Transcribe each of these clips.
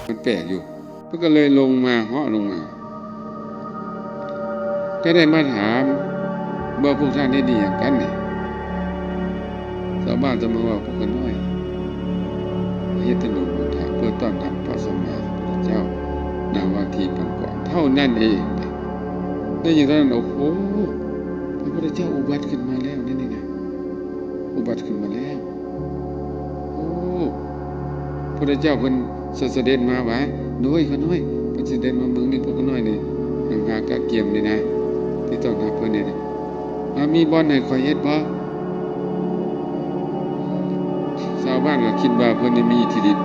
ມັນແປກຢູ່. ເພິ່ນກໍເລີຍລົງມາ ເຫາະລົງມາ ກໍໄດ້ມາຖາມວ່າ ພວກທ່ານເຮັດອີ່ຫຍັງກັນນີ້? ຊາວບ້ານຈະມາເວົ້າ ພວກຂ້ານ້ອຍເຮັດຖະໜົນຫົນທາງເພື່ອຕ້ອນຮັບພະສຳມາສຳພຸດທະເຈົ້າ ນາມວ່າທີ່ປັງກອນເທົ່ານັ້ນເອງ. ໄດ້ຍິນເທົ່ານັ້ນ ໂອ້ໂຫ ພະພຸດທະເຈົ້າອຸບັດຂຶ້ນມາແລ້ວ ນີ້ນະ ອຸບັດຂຶ້ນມາແລ້ວ. ໂອ້ ພຸດທະເຈົ້າເພິ່ນສະ ສະເດັດມາຫວາ? ໂດຍ ຂ້ານ້ອຍ ເພິ່ນສະເດັດມາເບິ່ງນີ້ ພວກຂ້ານ້ອຍນີ້ ນຳພາກະກຽມນີ້ນະ ທີ່ຕ້ອນຮັບເພິ່ນນີ້ນະ. ອາ ມີບ່ອນໃຫ້ຂ້ອຍເຮັດບໍ່? ຊາວບ້ານກໍຄິດວ່າເພິ່ນນີ້ມີອິດທິລິດ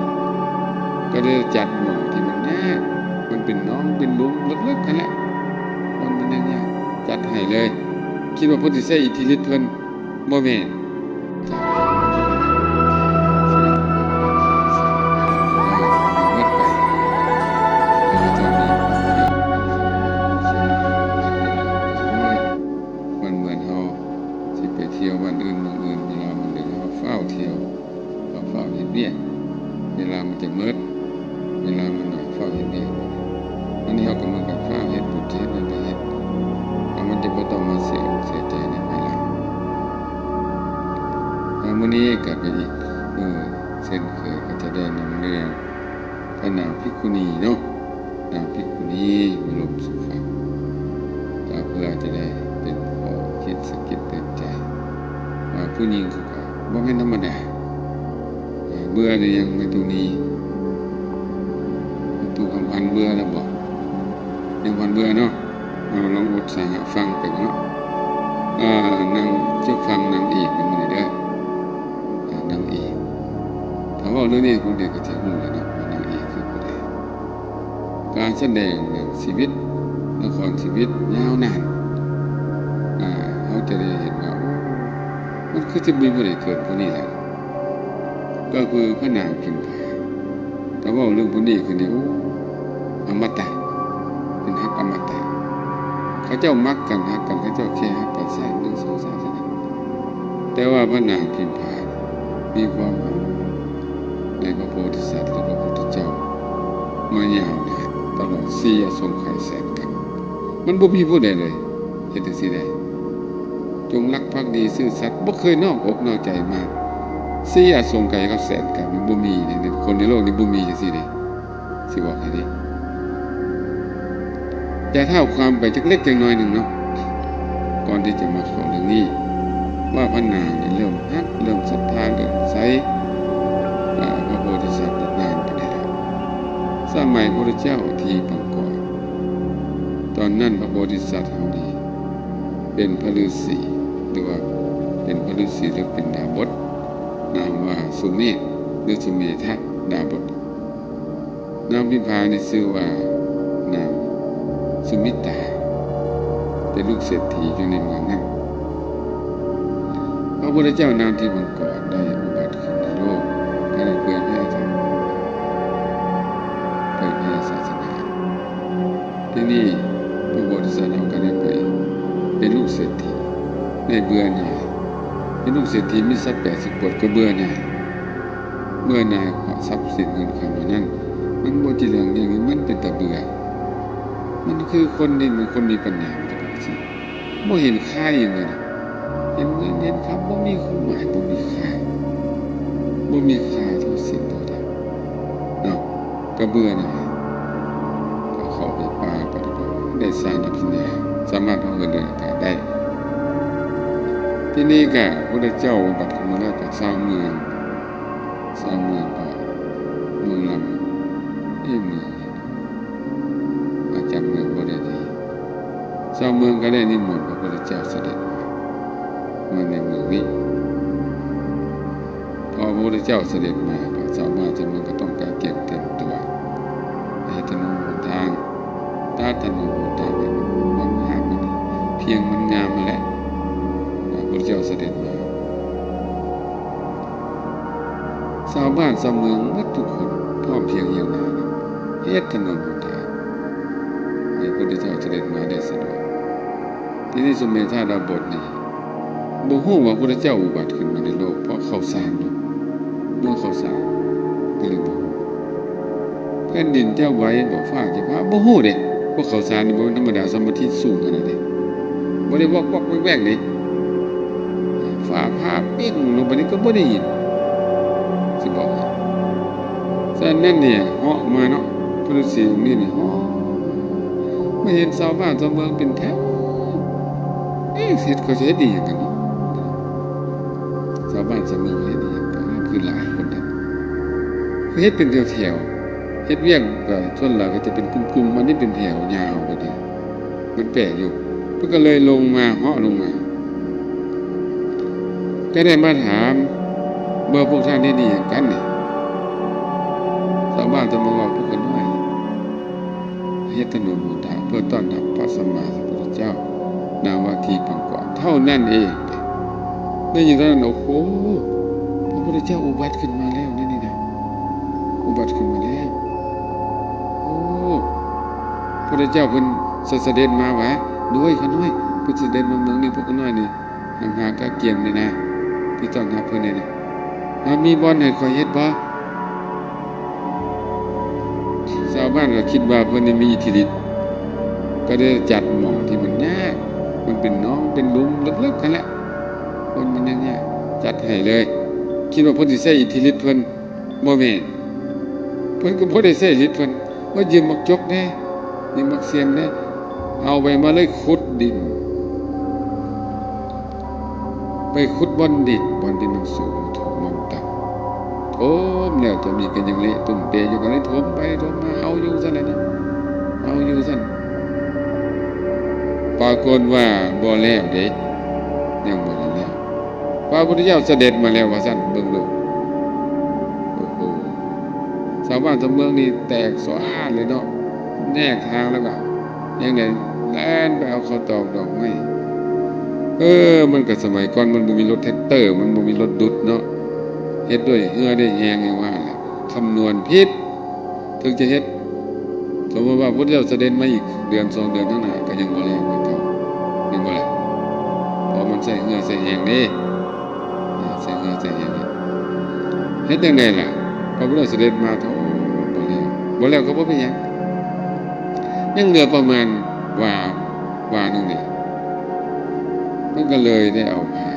ກໍເລີຍຈັດໝ່ອງທີ່ມັນຍາກ ມັນເປັນໜອງເປັນຫຼຸມເລິກໆຫັ້ນແຫຼະ ບ່ອນມັນຍາກໆ ຈັດໃຫ້ເລີຍ ຄິດວ່າເພິ່ນຊິໃຊ້ອິດທິລິດເພິ່ນ. ບໍ່ແມ່ນ ມັນເໝືອນເຮົາຊິໄປທ່ຽວບ້ານອື່ນເມືອງອື່ນ ເວລາມັນເດີນ ເຮົາຟ້າວທ່ຽວ ເຮົາຟ້າວເຮັດວຽກ ເວລາມັນຈະໝົດ ເວລາມັນໜ້ອຍ ຟ້າວເຮັດວຽກ. ອັນນີ້ເຮົາກໍເໝືອນກັນ ຟ້າວເຮັດບຸນ ຊິເຮັດຫຍັງກໍເຮັດ ແລ້ວມັນຈະບໍ່ຕ້ອງມາເສຍອົກເສຍໃຈໃນພາຍຫຼັງ. ແລ້ວມື້ນີ້ກໍເປັນອີກມື້ເຊັ່ນເຄີຍ ກໍຈະໄດ້ນຳເລື່ອງພະນາງພິກຂຸນີເນາະ ນາງພິກຂຸນີມາລົມສູ່ຟັງ ກໍເພື່ອຈະໄດ້ເປັນຂໍ້ຄິດສະກິດເຕືອນໃຈ ວ່າຜູ້ຍິງ ບໍ່ແມ່ນທຳມະດາ. ເອີ ເບື່ອຫຼືຍັງ ແມ່ຕູ້ນີ? ແມ່ຕູ້ຄຳພັນເບື່ອແລ້ວບໍ? ຍັງບໍ່ທັນເບື່ອເນາະ. ເຮົາລອງອົດສາຫະຟັງໄປເນາະ. ເອີ ນາງ ເຈົ້າຟັງນາງເອກນຳມື້ນີ້ເດີ. ເອີ ນາງເອກ ຖ້າເວົ້າເລື່ອງນີ້ ຄຸນເອກກໍຈະຮູ້ແລ້ວເນາະ ວ່ານາງເອກຄືຜູ້ໃດ. ການສະແດງເລື່ອງຊີວິດ ນະຄອນຊີວິດຍາວນານ ອາ ເຮົາຈະໄດ້ເຫັນວ່າ ໂອ້ ມັນຄືຈະບໍ່ມີຜູ້ໃດເກີນຜູ້ນີ້ແລ້ວ ກໍຄືພະນາງພິມພາ. ຖ້າເວົ້າເລື່ອງຜູ້ນີ້ຄືນີ້ ໂອ້ ອະມະຕະ ເປັນຮັກອະມະຕະ ເຂົາເຈົ້າມັກກັນ ຮັກກັນ ເຂົາເຈົ້າແຄ່ຮັກກັນຊາດໜຶ່ງ ສອງຊາດເທົ່ານັ້ນ. ແຕ່ວ່າພະນາງພິມພາມີຄວາມຮັກໃນພະໂພທິສັດ ແລະ ພະພຸດທະເຈົ້າມາຍາວນານຕະຫຼອດສີ່ອະສົງໄຂແສນກັບ ມັນບໍ່ມີຜູ້ໃດເລີຍເຮັດຈັ່ງຊີ້ໄດ້. ຈົງລັກພັກດີຊື່ສັດ ບໍ່ເຄີຍນອກອົກນອກໃຈມາ ສີ່ອະສົງໄຂກັບແສນກັບ ມັນບໍ່ມີເດ້ ຄົນໃນໂລກນີ້ບໍ່ມີຈັ່ງຊີ້ເດ້. ຊິບອກໃຫ້ເດ້ ຈະທ້າວຄວາມໄປຈັກເລັກຈັກນ້ອຍໜຶ່ງເນາະ ກ່ອນທີ່ຈະມາເຂົ້າເລື່ອງນີ້ ວ່າພະນາງນີ້ເລີ່ມຮັກ ເລີ່ມສັດທາ ເລີ່ມໃສ ອາ ພະໂພທິສັດນີ້ນານປານໃດແລ້ວ. ສະໄໝພຸດທະເຈົ້າທີ່ປາກົດ ຕອນນັ້ນພະໂພທິສັດເຮົານີ້ເປັນພະລືສີ ຫຼືວ່າເປັນພະລືສີ ຫຼືເປັນດາບົດ ນາມວ່າສຸເມດ ຫຼືສຸເມທະດາບົດ. ນາງພິມພານີ້ຊື່ວ່ານາງສຸມິຕາ ເປັນລູກເສດຖີຢູ່ໃນເມືອງນັ້ນ. ພະພຸດທະເຈົ້ານາມທິບບັງກອນໄດ້ອຸບັດຂຶ້ນໃນໂລກ ກໍໄດ້ເຜີຍແຜ່ທຳ ເຜີຍແຜ່ສາສະໜາ. ທີນີ້ພະໂພທິສັດເຮົາກໍໄດ້ໄປເປັນລູກເສດຖີ ໄດ້ເບື່ອໜ່າຍ ເປັນລູກເສດຖີມີຊັບແປດສິບປຶກ ກໍເບື່ອໜ່າຍ. ເບື່ອໜ່າຍເພາະຊັບສິນເງິນຄຳເຫຼົ່ານັ້ນ ມັນບໍ່ຈິເຫຼືອງຢ່າງນີ້ ມັນເປັນຕາເບື່ອ. ມັນຄືຄົນນີ້ ມັນຄົນມີປັນຍາ ມັນຈະເປັນຈັ່ງຊີ້ ບໍ່ເຫັນຄ່າອີ່ຫຍັງເລີຍ. ເຫັນເງິນເຫັນຄຳບໍ່ມີຄວາມໝາຍ ບໍ່ມີຄ່າ ບໍ່ມີຄ່າເທົ່າສິ່ງເທົ່າໃດເນາະ. ກໍເບື່ອໜ່າຍ ກໍເຂົ້າໄປປ່າປະຕິບັດ ໄດ້ສ້າງອະພິນຍາ ສາມາດເອົາເງິນເດືອນອາກາດໄດ້. ທີນີ້ກໍພະພຸດທະເຈົ້າອຸບັດຂຶ້ນມາແລ້ວ ກໍຊາວເມືອງ ຊາວເມືອງກໍເມືອງລຳ ເອ ເມືອງ ມາຈຳເມືອງບໍ່ໄດ້ດີ ຊາວເມືອງກໍໄດ້ນິມົນພະພຸດທະເຈົ້າສະເດັດມາ ມາໃນເມືອງນີ້. ພໍພະພຸດທະເຈົ້າສະເດັດມາ ກໍຊາວບ້ານຊາວເມືອງກໍຕ້ອງການກຽມຕຽມຕົວ ເຮັດຖະໜົນຫົນທາງ ຕັດຖະໜົນຫົນທາງໃຫ້ມັນງາມ ມັນພຽງ ມັນງາມຫັ້ນແຫຼະ. ພະພຸດທະເຈົ້າສະເດັດມາ ຊາວບ້ານຊາວເມືອງໝົດທຸກຄົນ ພ້ອມພຽງຮຽງໜ້າກັນ ເຮັດຖະໜົນຫົນທາງໃຫ້ພະພຸດທະເຈົ້າສະເດັດມາໄດ້ສະດວກ. ທີນີ້ສຸເມທາດາບົດນີ້ ບໍ່ຮູ້ວ່າພະພຸດທະເຈົ້າອຸບັດຂຶ້ນມາໃນໂລກ ເພາະເຂົ້າສານຢູ່ ເມືອງເຂົ້າສານ ກໍເລີຍບໍ່ຮູ້. ແຕ່ ຜ່ນດິນຈະໄຫວບໍ່ ຟ້າຈະຜ່າ ບໍ່ຮູ້ເດ້. ພວກເຂົາສານນີ້ບໍ່ແມ່ນທຳມະດາ ສະມາທິສູງຂະໜາດໃດ ບໍ່ໄດ້ວອກໆແວກໆເດ້. ຟ້າຜ່າເປັ້ງລົງໄປນີ້ກໍບໍ່ໄດ້ຍິນ ຊິບອກໃຫ້. ສະນັ້ນນີ້ ເຫາະມາເນາະ ພະລືສີອົງນີ້ນີ້ ເຫາະມາເຫັນຊາວບ້ານຊາວເມືອງເປັນແຖວ ເອະ ເຮັດ ເຂົາຊິເຮັດອີ່ຫຍັງກັນເນາະ? ຊາວບ້ານຊາວເມືອງເຮັດອີ່ຫຍັງກັນ ຄືຫຼາຍຄົນແທ້ ຄືເຮັດເປັນແຖວໆ. ເຮັດວຽກກໍສ່ວນຫຼາຍກໍຈະເປັນກຸ່ມໆ ອັນນີ້ເປັນແຖວຍາວໄປເດ. ມັນແປກຢູ່ ເພິ່ນກໍເລີຍລົງມາ ເຫາະລົງມາ ກໍໄດ້ມາຖາມວ່າ ພວກທ່ານເຮັດອີ່ຫຍັງກັນນີ້? ຊາວບ້ານຈະມາເວົ້າ ພວກຂ້ານ້ອຍເຮັດຖະໜົນຫົນທາງ ເພື່ອຕ້ອນຮັບພະສຳມາສຳພຸດທະເຈົ້າ ນາມວ່າທີ່ປາງກອນ ເທົ່ານັ້ນເອງ. ໄດ້ຍິນເທົ່ານັ້ນ ໂອ້ໂຫ ພະພຸດທະເຈົ້າອຸບັດຂຶ້ນມາແລ້ວ ນີ້ນະ ອຸບັດຂຶ້ນມາແລ້ວ. ໂອ້ ພຸດທະເຈົ້າເພິ່ນສະ ສະເດັດມາຫວາ? ໂດຍ ຂ້ານ້ອຍ ເພິ່ນສະເດັດມາເມືອງນີ້ ພວກຂ້ານ້ອຍນີ້ ຫາກະກຽມນີ້ນະ ທີ່ຕ້ອນຮັບເພິ່ນນີ້ນະ. ແລ້ວມີບ່ອນໃຫ້ຂ້ອຍເຮັດບໍ່? ຊາວບ້ານກໍຄິດວ່າເພິ່ນນີ້ມີອິດທິລິດ ກໍໄດ້ຈັດໝ່ອງທີ່ມັນຍາກ ມັນເປັນໜອງເປັນຫຼຸມເລິກໆຫັ້ນແຫຼະ ບ່ອນມັນຍາກໆ ຈັດໃຫ້ເລີຍ. ຄິດວ່າເພິ່ນຊິໃຊ້ອິດທິລິດເພິ່ນ ບໍ່ແມ່ນ ເພິ່ນກໍບໍ່ໄດ້ໃຊ້ອິດທິລິດເພິ່ນ ວ່າຢືມໝາກຈົກແດ່ ຢືມໝາກເຊຍມແດ່ ເອົາໄປມາເລີຍ ຂຸດດິນ ໄປຂຸດບ່ອນດິນ ບ່ອນທີ່ມັນສູງ ຖົມລົງຕ່ຳ ຖົມແລ້ວຈະມີກໍຍັງເລະຕຸ້ມເປະຢູ່ ກໍເລີຍຖົມໄປຖົມມາ ເອົາຢູ່ຊັ້ນແຫຼະເນາະ ເອົາຢູ່ຊັ້ນ. ປາກົດວ່າບໍ່ແລ້ວເດ້ ຍັງບໍ່ທັນແລ້ວ ພະພຸດທະເຈົ້າສະເດັດມາແລ້ວວ່າຊັ້ນ ເບິ່ງດູ. ໂອ້ໂຫ ຊາວບ້ານຊາວເມືອງນີ້ແຕກສວາດເລີຍເນາະ ແຍກທາງແລ້ວກໍຍັງໄດ້ແລ່ນໄປເອົາເຂົ້າຕອກດອກໄມ້. ເອີ ມັນກໍສະໄໝກ່ອນມັນບໍ່ມີລົດແທັກເຕີ ມັນບໍ່ມີລົດດຸດເນາະ ເຮັດດ້ວຍເຫື່ອດ້ວຍແຮງ ຢ່າງວ່າແຫຼະ ຄຳນວນຜິດ ເຖິງຈະເຮັດ ສົມມຸດວ່າພຸດທະເຈົ້າສະເດັດມາອີກເດືອນສອງເດືອນຂ້າງໜ້າ ກໍຍັງບໍ່ແລ້ວຄືເກົ່າ ແມ່ນບໍ່ລະ? ເພາະມັນໃຊ້ເຫື່ອໃຊ້ແຮງເດ້ ໃຊ້ເຫື່ອໃຊ້ແຮງເຮັດ ເຮັດຈັ່ງໃດລະ? ພະພຸດທະເຈົ້າສະເດັດມາ ໂທ້ ບໍ່ແລ້ວ ບໍ່ແລ້ວກໍບໍ່ເປັນຫຍັງ ຍັງເຫຼືອປະມານວາ ວາໜຶ່ງເດ. ເພິ່ນກໍເລີຍໄດ້ເອົາຜ້າ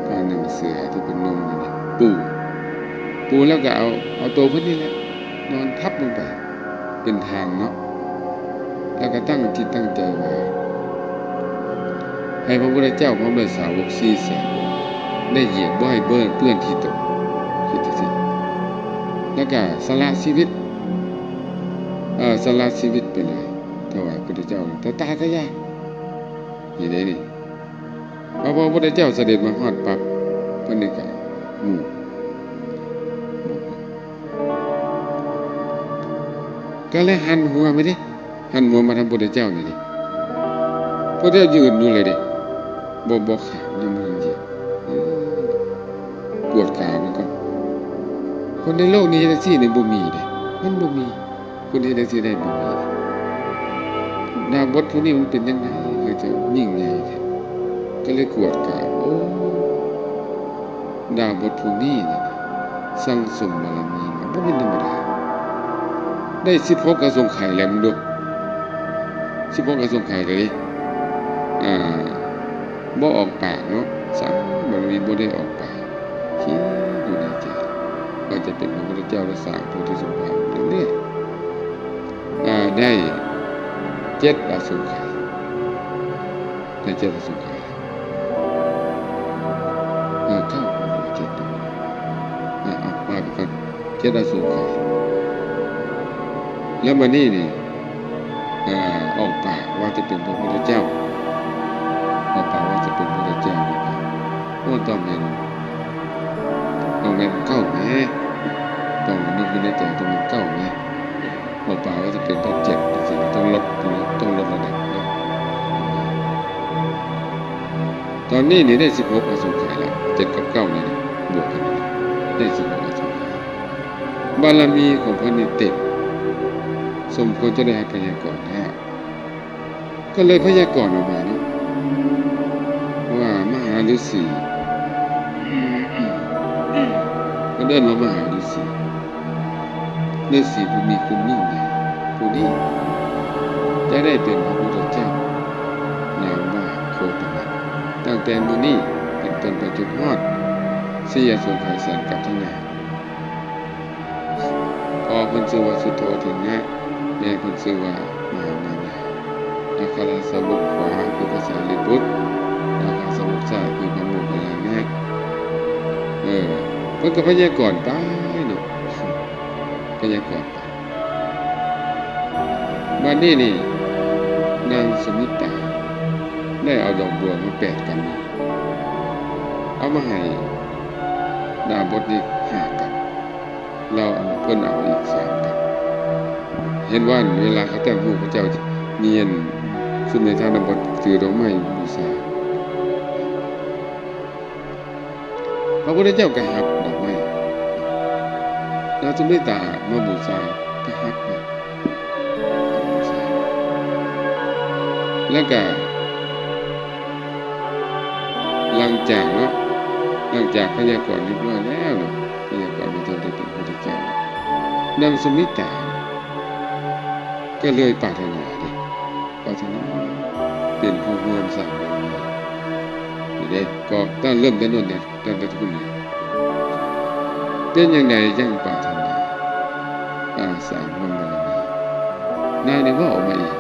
ຜ້າໜັງເສືອທີ່ເພິ່ນນຸ່ງນັ້ນນະ ປູ ປູແລ້ວກໍເອົາ ເອົາໂຕເພິ່ນນີ້ແຫຼະ ນອນທັບລົງໄປເປັນທາງເນາະ ແລ້ວກໍຕັ້ງຈິດຕັ້ງໃຈວ່າ ໃຫ້ພະພຸດທະເຈົ້າພ້ອມດ້ວຍສາວົກສີ່ແສນ ໄດ້ຢຽບ ບໍ່ໃຫ້ເປື້ອນທີ່ຕົນ ຄິດຈັ່ງຊີ້ ແລ້ວກໍສະຫຼະຊີວິດ ເອີ ສະຫຼະຊີວິດໄປເລີຍ ຖວາຍພຸດທະເຈົ້າ ຕາຍຕາຍກໍຢ່າ ນີ້ເດ້ນີ້. ພໍພະພຸດທະເຈົ້າສະເດັດມາຮອດປັບ ເພິ່ນນີ້ກໍໝູບ ໝູບ ກໍເລີຍຫັນຫົວມາເດ້ ຫັນຫົວມາທາງພຸດທະເຈົ້ານີ້ເດ້ ພຸດທະເຈົ້າຢືນຢູ່ເລີຍເດ້ ບໍ່ ບໍ່ຂ້າມ ຍັງບໍ່ທັນຢຽບ ເອີ ກວດກາເບິ່ງກ່ອນ ຄົນໃນໂລກນີ້ເຮັດຈັ່ງຊີ້ນີ້ບໍ່ມີເດ້ ມັນບໍ່ມີ. ຄົນເຮັດຈັ່ງຊີ້ໄດ້ບໍ່ມີ. ດາບົດຜູ້ນີ້ມັນເປັນຈັ່ງໃດ ຄືຈະຍິ່ງໃຫຍ່ແທ້ ກໍເລີຍກວດກາ ໂອ້ ດາບົດຜູ້ນີ້ນີ້ ສັ່ງສົມບາລະມີມາບໍ່ແມ່ນທຳມະດາ ໄດ້ສິບຫົກອະສົງໄຂແລ້ວ ເບິ່ງດູ ສິບຫົກອະສົງໄຂເລີຍ ອ່າ ບໍ່ອອກປາກເນາະ ສ້າງບາລະມີບໍ່ໄດ້ອອກປາກ ຄິດຢູ່ໃນໃຈ ວ່າຈະເປັນພະພຸດທະເຈົ້າ ແລະ ສ້າງໂພທິສົມພານເດ້ ອ່າ ໄດ້ເຈັດອະສົງໄຂ ໄດ້ເຈັດອະສົງໄຂ ເອີ ເກົ້າ ເຈັດ ອ່າ ເອົາ ວ່າໄປກ່ອນ ເຈັດອະສົງໄຂ ແລ້ວບາດນີ້ນີ້ ເອີ ອອກປາກວ່າຈະເປັນພະພຸດທະເຈົ້າ ອອກປາກວ່າຈະເປັນພະພຸດທະເຈົ້າ ໂອ້ ຕ້ອງແມ່ນ ຕ້ອງແມ່ນເກົ້າແໝ ຕ້ອງນຶກຢູ່ໃນໃຈ ຕ້ອງແມ່ນເກົ້າແໝ ອອກປາກວ່າຈະເປັນພະເຈັດ ຈັ່ງຊີ້ ຕ້ອງລົດ ຕ້ອງລົດ ຕ້ອງລົດລະດັບເນາະ. ຕອນນີ້ນີ້ໄດ້ສິບຫົກອະສົງໄຂແລ້ວ ເຈັດກັບເກົ້ານີ້ ບວກກັນນີ້ ໄດ້ສິບຫົກອະສົງໄຂ ບາລະມີຂອງເພິ່ນນີ້ເຕັມ ສົມຄວນຈະໄດ້ຮັບໄພຍາກອນແລ້ວ ກໍເລີຍໄພຍາກອນອອກມາເນາະ ວ່າມະຫາລືສີ ເພິ່ນເອີ້ນວ່າມະຫາລືສີ ລືສີຜູ້ມີຄຸນຍິ່ງໃຫຍ່ຜູ້ນີ້ ຈະໄດ້ເປັນພະພຸດທະເຈົ້ານາມວ່າໂຄຕະມະ ຕັ້ງແຕ່ມື້ນີ້ເປັນຕົ້ນໄປຈົນຮອດໄຊຍະສົງໄຂແສນກັບທະນາ. ພໍ່ເພິ່ນຊື່ວ່າສຸໂທເຖນະ ແມ່ເພິ່ນຊື່ວ່າມະຫາມານາ. ອັກຄະລະສາວົກຂວາຄືພະສາລີບຸດ ອັກຄະລະສາວົກຊ້າຍຄືພະໂມກຄັນລານະ. ເອີ ເພິ່ນກໍພະຍາກອນໄປເນາະ ພະຍາກອນໄປ. ບັດນີ້ນີ້ ນາງສຸມິຕາໄດ້ເອົາດອກບົວມາແປດກຳ ເອົາມາໃຫ້ດາບົດນີ້ຫ້າກຳ. ລາວເອົາ ເພິ່ນເອົາອີກສາມກັບ. ເຫັນວ່າເວລາເຂົາເຈົ້າຮູ້ ເຂົາເຈົ້າມີອັນສຸເມທາດາບົດຖືດອກໄມ້ບູຊາ. ພະພຸດທະເຈົ້າກໍຮັບດອກໄມ້ ນາງສຸມິຕາມາບູຊາ ກໍຮັບມາ ແລ້ວກໍ ຫຼັງຈາກເນາະ ຫຼັງຈາກພະຍາກອນຮຽບຮ້ອຍແລ້ວເນາະ ພະຍາກອນວ່າເຈົ້າໄດ້ເປັນພະພຸດທະເຈົ້າ ນາງສຸມິຕາກໍເລີຍປາດຖະໜາເດ້ ປາດຖະໜາເປັນຜູ້ຮ່ວມສ້າງບາລະມີ ນີ້ເດ້ ກໍຕັ້ງເລີ່ມແຕ່ນັ້ນເດ້ ຕັ້ງແຕ່ທຸກມື້ ເປັນຈັ່ງໃດຈັ່ງປາດຖະໜາ ອ່າ ສ້າງຮ່ວມບາລະມີ ນາງນີ້ເວົ້າອອກມາເອງ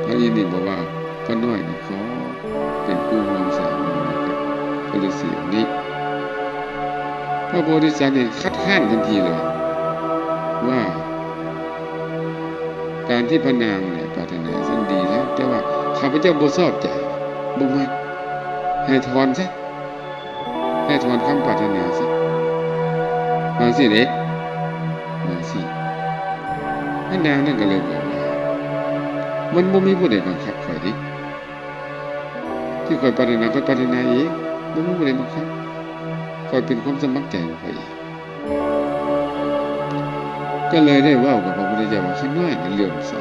ທາງອີ່ນີ້ບອກວ່າ ຂ້ານ້ອຍນີ້ຂໍເປັນຜູ້ຮ່ວມສ້າງບາລະມີກັບພະລືສີອົງນີ້. ພະໂພທິສັດນີ້ຄັດຄ້ານທັນທີເລີຍວ່າ ການທີ່ພະນາງນີ້ປາດຖະໜາຊັ້ນດີແລ້ວ ແຕ່ວ່າຂ້າພະເຈົ້າບໍ່ຊອບໃຈ ບໍ່ມັກ ໃຫ້ຖອນຊະ ໃຫ້ຖອນຄຳປາດຖະໜາຊະ ວ່າຊີ້ເດ້ ວ່າຊີ້. ແລະນາງນັ້ນກໍເລີຍບອກວ່າ ມັນບໍ່ມີຜູ້ໃດບັງຄັບຂ້ອຍເດ້ ທີ່ຂ້ອຍປາດຖະໜາ ຂ້ອຍປາດຖະໜາເອງ ບໍ່ມີຜູ້ໃດບັງຄັບ ຂ້ອຍເປັນຄວາມສະໝັກໃຈຂອງຂ້ອຍເອງ. ກໍເລີຍໄດ້ເວົ້າກັບພະພຸດທະເຈົ້າວ່າ ຂ້ານ້ອຍນີ້ເຫຼື້ອມໃສ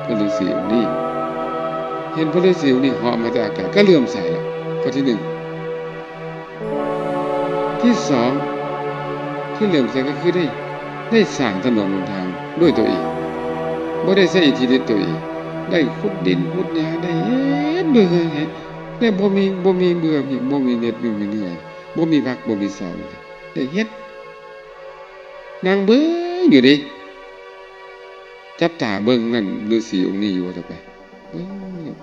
ພະລືສີອົງນີ້ ເຫັນພະລືສີອົງນີ້ເຫາະມາແຕ່ອາກາດ ກໍເຫຼື້ອມໃສລະ ຂໍ້ທີໜຶ່ງ. ທີສອງ ທີ່ເຫຼື້ອມໃສກໍຄືໄດ້ ໄດ້ສ້າງຖະໜົນຫົນທາງດ້ວຍຕົວເອງ ບໍ່ໄດ້ໃຊ້ອິດທິລິດຕົວເອງ ໄດ້ຂຸດດິນຂຸດຫຍ້າ ໄດ້ເຮັດດ້ວຍເຫື່ອແຮງ ແລະ ບໍ່ມີ ບໍ່ມີເບື່ອ ບໍ່ມີເໜັດ ບໍ່ມີເມື່ອຍ ບໍ່ມີພັກ ບໍ່ມີເຊົາ ໄດ້ເຮັດ. ນາງເບິ່ງຢູ່ເດ້ ຈັບຕາເບິ່ງນັ້ນ ລືສີອົງນີ້ຢູ່ວ່າຕໍ່ໄປ ເບິ່ງຢູ່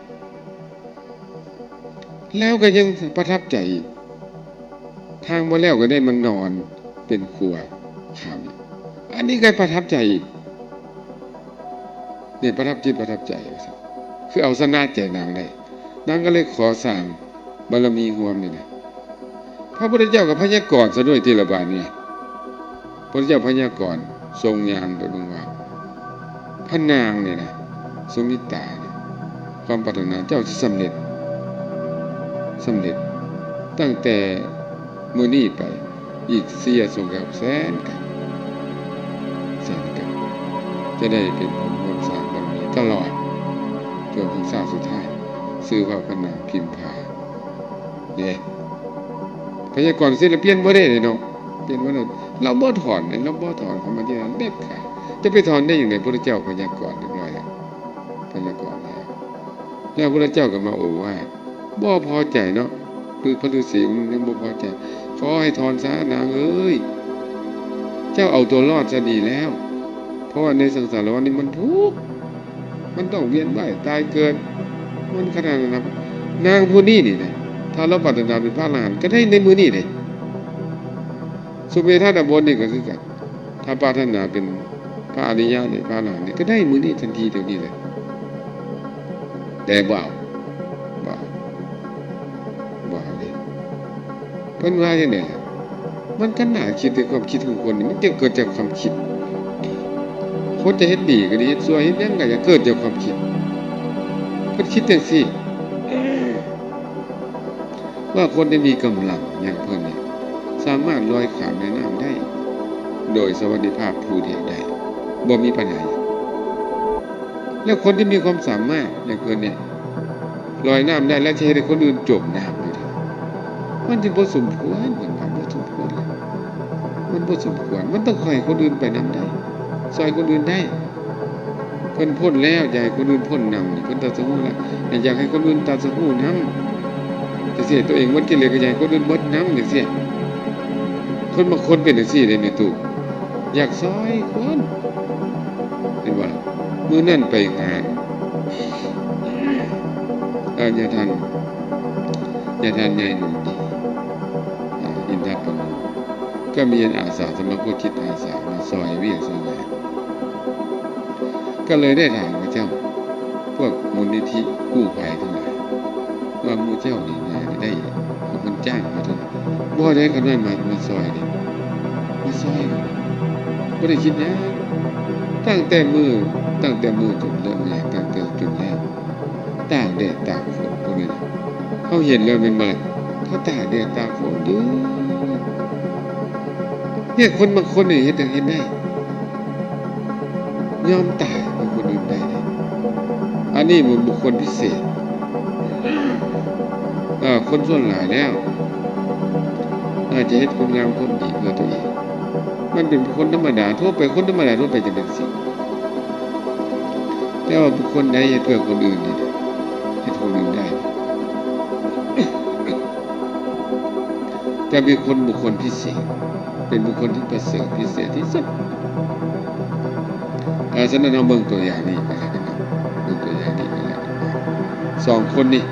ແລ້ວກໍຍັງປະທັບໃຈອີກ ທາງບໍ່ແລ້ວກໍໄດ້ມານອນເປັນຄົວຂ້າວນີ້ ອັນນີ້ກໍປະທັບໃຈອີກ ນີ້ປະທັບຈິດປະທັບໃຈວ່າຊັ້ນ ຄືເອົາຊະນະໃຈນາງໄດ້ ນາງກໍເລີຍຂໍສ້າງ ບາລະມີຮ່ວມນີ້ນະ ພະພຸດທະເຈົ້າກໍພະຍາກອນຊະດ້ວຍຕິລະບາດນີ້ ພະພຸດທະເຈົ້າພະຍາກອນ ຊົງຍານໄປເບິ່ງວ່າ ພະນາງນີ້ນະ ສຸມິຕານີ້ ຄວາມປາດຖະໜາເຈົ້າຊິສຳເລັດ ສຳເລັດ ຕັ້ງແຕ່ມື້ນີ້ໄປ ອີກເສຍສົງຄາມແສນກັບ ແສນກັບ ຈະໄດ້ເປັນຜູ້ຮ່ວມສ້າງບາລະມີຕະຫຼອດ ຈົນເຖິງຊາດສຸດທ້າຍ ຊື່ວ່າພະນາງພິມພາ ເດ້ ພະຍາກອນສິລະປ່ຽນບໍ່ໄດ້ເດ້ເນາະ ປ່ຽນບໍ່ໄດ້ ລາວບໍ່ຖອນເດ້ ລາວບໍ່ຖອນຄຳອະທິຖານເດັດຂາດ ຈະໄປຖອນໄດ້ຈັ່ງໃດ ພຸດທະເຈົ້າພະຍາກອນຮຽບຮ້ອຍແລ້ວ ພະຍາກອນແລ້ວ ແລ້ວພຸດທະເຈົ້າກໍມາໂອວາດ ບໍ່ພໍໃຈເນາະ ຄືພະລືສີມັນຍັງບໍ່ພໍໃຈ ຂໍໃຫ້ຖອນຊະນາງເອີຍ ເຈົ້າເອົາຕົວລອດຊະດີແລ້ວ ເພາະວ່າໃນສັງສາລະວັນນີ້ມັນທຸກ ມັນຕ້ອງວຽນວ່າຍຕາຍເກີດ ມັນຂະໜາດນັ້ນນະ ນາງຜູ້ນີ້ນີ້ນະ ຖ້າລາວປາດຖະໜາເປັນພະອະລະຫັນ ກໍໄດ້ໃນມື້ນີ້ເດ້ ສຸເມທາດາບົດນີ້ກໍຄືກັນ ຖ້າປາດຖະໜາເປັນພະອະລິຍະນີ້ ພະອະລະຫັນນີ້ ກໍໄດ້ມື້ນີ້ທັນທີດຽວນີ້ເລີຍ ແຕ່ບໍ່ເອົາ ບໍ່ເອົາ ບໍ່ເອົາເດ້. ເພິ່ນວ່າຈັ່ງໃດລະ? ມັນກໍໜ້າຄິດເດ້ ຄວາມຄິດຂອງຄົນນີ້ ມັນຈະເກີດຈາກຄວາມຄິດ. ຄົນຈະເຮັດດີກໍດີ ເຮັດຊົ່ວເຮັດຫຍັງກໍຢ່າ ເກີດຈາກຄວາມຄິດ. ເພິ່ນຄິດຈັ່ງຊີ້ ວ່າຄົນທີ່ມີກຳລັງຢ່າງເພິ່ນນີ້ ສາມາດລອຍຂ້າມແມ່ນ້ຳໄດ້ ໂດຍສະຫວັດດີພາບຜູ້ດຽວໄດ້ ບໍ່ມີບັນຫາຫຍັງ. ແລ້ວຄົນທີ່ມີຄວາມສາມາດຢ່າງເພິ່ນນີ້ ລອຍນ້ຳໄດ້ແລ້ວ ຈະເຮັດໃຫ້ຄົນອື່ນຈົມນ້ຳຢູ່ເດ້. ມັນຊິບໍ່ສົມຄວນ ເພິ່ນວ່າບໍ່ສົມຄວນເລີຍ. ມັນບໍ່ສົມຄວນ. ມັນຕ້ອງໃຫ້ຄົນອື່ນໄປນຳໄດ້ ຊ່ອຍຄົນອື່ນໄດ້. ເພິ່ນພົ້ນແລ້ວ ຢາກໃຫ້ຄົນອື່ນພົ້ນນຳ ເພິ່ນຕັດສະຮູ້ແລ້ວ ຢາກໃຫ້ຄົນອື່ນຕັດສະຮູ້ນຳ ຈັ່ງຊີ້. ຕົວເອງໝົດກິເລດ ກໍຢາກໃຫ້ຄົນອື່ນໝົດນຳ ຈັ່ງຊີ້. ຄົນບາງຄົນເປັນຈັ່ງຊີ້ເດ້ແມ່ຕູ້ ຢາກຊ່ອຍຄົນ ເຫັນບໍ່ລະ? ມື້ນັ້ນໄປງານ ເອີ ຍາທ່ານ ຍາທ່ານໃຫຍ່ໜຸ່ມ ອາ ອິນທະປະໂນ ກໍມີອາສາສະໝັກ ພວກຈິດອາສາມາຊ່ອຍວຽກຊ່ອຍງານ. ກໍເລີຍໄດ້ຖາມເຂົາເຈົ້າ ພວກມູນນິທິກູ້ໄພທັງຫຼາຍ ວ່າໝູ່ເຈົ້ານີ້ມາໄດ້ເປັນຄົນຈ້າງມາເທົ່າໃດ? ບໍ່ໄດ້ ຂ້ານ້ອຍມາ ມາຊ່ອຍເດ້ ມາຊ່ອຍ ບໍ່ໄດ້ຄິດຫຍັງ. ຕັ້ງແຕ່ມື້ ຕັ້ງແຕ່ມື້ຈົນເລີກງານ ຕັ້ງແຕ່ຈົນແລ້ວ ຕາກແດດຕາກຝົນ ພວກນີ້ນະ ເຮົາເຫັນແລ້ວແມ່ນບໍ່ລະ? ເຂົາຕາກແດດຕາກຝົນຢູ່. ເຮັດ ຄົນບາງຄົນນີ້ເຮັດຫຍັງເຮັດໄດ້ ຍອມຕາຍເພື່ອຄົນອື່ນໄດ້ເດ້. ອັນນີ້ແມ່ນບຸກຄົນພິເສດ. ເອີ ຄົນສ່ວນຫຼາຍແລ້ວ ອາດຈະເຮັດຄຸນງາມຄວາມດີເພື່ອຕົວເອງ. ມັນເປັນຄົນທຳມະດາທົ່ວໄປ ຄົນທຳມະດາທົ່ວໄປຈະເປັນຈັ່ງຊີ້. ແຕ່ວ່າບຸກຄົນໃດເຮັດເພື່ອຄົນອື່ນນີ້ ເຮັດຄົນອື່ນໄດ້ ຈະເປັນຄົນ ບຸກຄົນພິເສດ ເປັນບຸກຄົນທີ່ປະເສີດພິເສດທີ່ສຸດ. ເອີ ສະນັ້ນເຮົາເບິ່ງຕົວຢ່າງນີ້ກໍແລ້ວກັນເນາະ ເບິ່ງຕົວຢ່າງນີ້ກໍແລ້ວກັນເນາະ. ສອງຄົນນີ້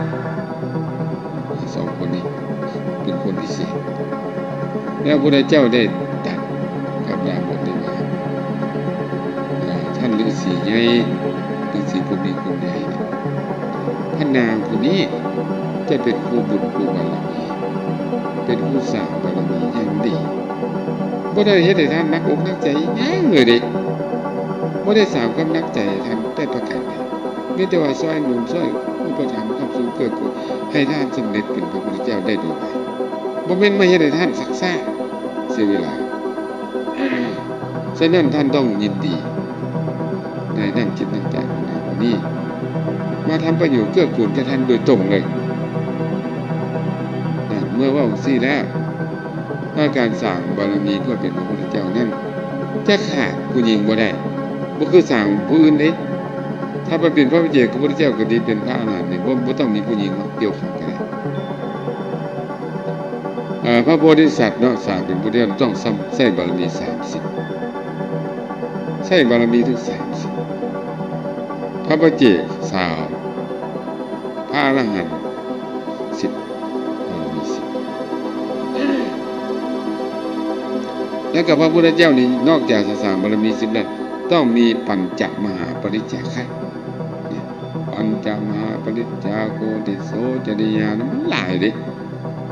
ສອງຄົນນີ້ເປັນຄົນພິເສດ ແລ້ວພະພຸດທະເຈົ້າໄດ້ຕັດກັບດາບົດໄດ້ວ່າ ເອີ ທ່ານລືສີໃຫຍ່ ລືສີຜູ້ມີຄຸນໃຫຍ່ ພະນາງຜູ້ນີ້ຈະເປັນຜູ້ບຸນຜູ້ບາລະມີ ເປັນຜູ້ສ້າງບາລະມີຢ່າງດີ ບໍ່ໄດ້ເຮັດໃຫ້ທ່ານໜັກອົກໜັກໃຈຫຍັງເລີຍເດ້ ບໍ່ໄດ້ສ້າງຄວາມໜັກໃຈໃຫ້ທ່ານແຕ່ປະການໃດ ມີແຕ່ວ່າຊ່ອຍໜູນ ຊ່ອຍອຸປະຖຳຄ້ຳຊູເກື້ອກູນໃຫ້ທ່ານສຳເລັດເປັນພະພຸດທະເຈົ້າໄດ້ໂດຍໄວ ບໍ່ແມ່ນມາເຮັດໃຫ້ທ່ານຊັກຊ້າເສຍເວລາ. ສະນັ້ນທ່ານຕ້ອງຍິນດີໃນນ້ຳຈິດນ້ຳໃຈຂອງນາງຜູ້ນີ້ ມາທຳປະໂຫຍດເກື້ອກູນແກ່ທ່ານໂດຍຕົງເລີຍ. ເມື່ອເວົ້າຈັ່ງຊີ້ແລ້ວ ຖ້າການສ້າງບາລະມີເພື່ອເປັນພະພຸດທະເຈົ້ານັ້ນ ຈະຂາດຜູ້ຍິງບໍ່ໄດ້ ບໍ່ຄືສ້າງຜູ້ອື່ນເດ້. ຖ້າໄປເປັນພະປະເຈກຂອງພະພຸດທະເຈົ້າກໍດີ ເປັນພະອະລະຫັນນີ້ ບໍ່ ບໍ່ຕ້ອງມີຜູ້ຍິງມາກ່ຽວຂ້ອງກໍໄດ້. ເອີ ພະໂພທິສັດເນາະ ສ້າງເປັນພຸດທະເຈົ້າຕ້ອງໃຊ້ບາລະມີສາມສິບ ໃຊ້ບາລະມີເຖິງສາມສິບ ພະປະເຈກຊາວ ພະອະລະຫັນສິບ ບາລະມີສິບ ແລ້ວກໍພະພຸດທະເຈົ້ານີ້ ນອກຈາກຈະສ້າງບາລະມີສິບແລ້ວ ຕ້ອງມີປັນຈະມະຫາປະລິດຈາຄະ ປັນຈະມະຫາປະລິດຈາໂຄ ຕິໂສຈະນິຍາ ມັນຫຼາຍເດ້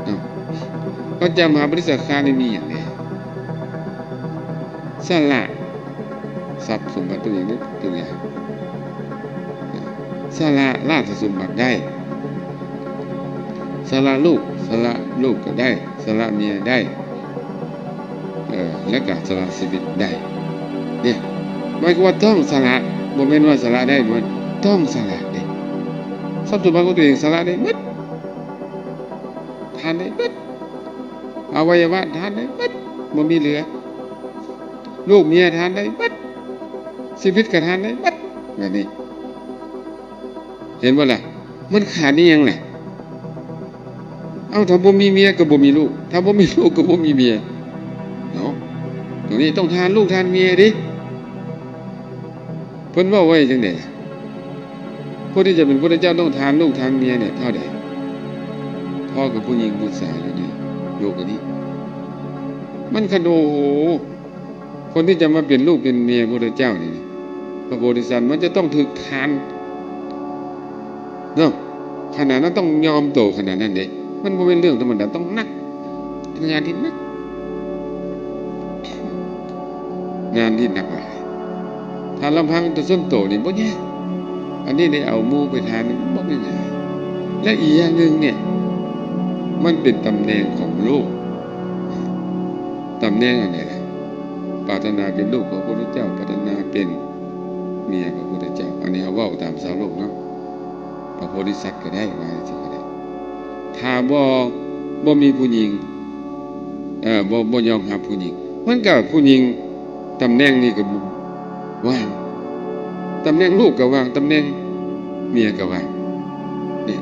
ເນາະ. ປັນຈະມະຫາປະລິດຈາຄະນີ້ມີຫຍັງແດ່? ສະຫຼະຊັບສົມບັດຕົວເອງເດ້ ຕົວຢ່າງ ສະຫຼະລາຊະສົມບັດໄດ້ ສະຫຼະລູກ ສະຫຼະລູກກໍໄດ້ ສະຫຼະເມຍໄດ້ ເອີ ແລ້ວກໍສະຫຼະຊີວິດໄດ້ເດ້. ໝາຍຄວາມວ່າຕ້ອງສະຫຼະ ບໍ່ແມ່ນວ່າສະຫຼະໄດ້ ບໍ່ແມ່ນ ຕ້ອງສະຫຼະເດ້. ຊັບສົມບັດຂອງຕົວເອງສະຫຼະໄດ້ໝົດ ທານໄດ້ໝົດ ອະໄວຍະວະທານໄດ້ໝົດ ບໍ່ມີເຫຼືອ ລູກເມຍທານໄດ້ໝົດ ຊີວິດກໍທານໄດ້ໝົດ ແບບນີ້ ເຫັນບໍ່ລະ? ມັນຂາດອີ່ຫຍັງລະ? ເອົ້າ ຖ້າບໍ່ມີເມຍກໍບໍ່ມີລູກ ຖ້າບໍ່ມີລູກກໍບໍ່ມີເມຍເນາະ. ຕົງນີ້ຕ້ອງທານລູກທານເມຍເດ້. ເພິ່ນເວົ້າໄວ້ຈັ່ງໃດລະ? ຜູ້ທີ່ຈະເປັນພຸດທະເຈົ້າຕ້ອງທານລູກທານເມຍເນຍເທົ່າໃດ? ພໍກັບຜູ້ຍິງຜູ້ຊາຍຢູ່ໃນໂລກອັນນີ້. ມັນຄັນ ໂອ້ໂຫ ຄົນທີ່ຈະມາເປັນລູກເປັນເມຍພຸດທະເຈົ້ານີ້ ພະໂພທິສັດມັນຈະຕ້ອງຖືກທານເນາະ ຂະໜາດນັ້ນ ຕ້ອງຍອມໂຕຂະໜາດນັ້ນເດ້. ມັນບໍ່ແມ່ນເລື່ອງທຳມະດາ ຕ້ອງໜັກ ເປັນງານທີ່ໜັກ ງານທີ່ໜັກຫຼາຍ. ຖ້າລຳພັງແຕ່ສ່ວນໂຕນີ້ບໍ່ຍາກ ອັນນີ້ໄດ້ເອົາໝູ່ໄປທານນີ້ບໍ່ແມ່ນຫຍັງ. ແລະ ອີກຢ່າງໜຶ່ງເນຍ ມັນເປັນຕຳແໜ່ງຂອງໂລກ. ຕຳແໜ່ງອັນໃດລະ? ປາດຖະໜາເປັນລູກຂອງພະພຸດທະເຈົ້າ ປາດຖະໜາເປັນເມຍຂອງພະພຸດທະເຈົ້າ. ອັນນີ້ເຮົາເວົ້າຕາມຊາວໂລກເນາະ ພະໂພທິສັດກໍໄດ້ ວ່າຈັ່ງຊີ້ກໍໄດ້. ຖ້າບໍ່ ບໍ່ມີຜູ້ຍິງ ເອີ ບໍ່ ບໍ່ຍອມຮັບຜູ້ຍິງ ມັນກໍຜູ້ຍິງຕຳແໜ່ງນີ້ກໍວ່າງ, ຕຳແໜ່ງລູກກໍວ່າງ, ຕຳແໜ່ງເມຍກໍວ່າງ. ນີ້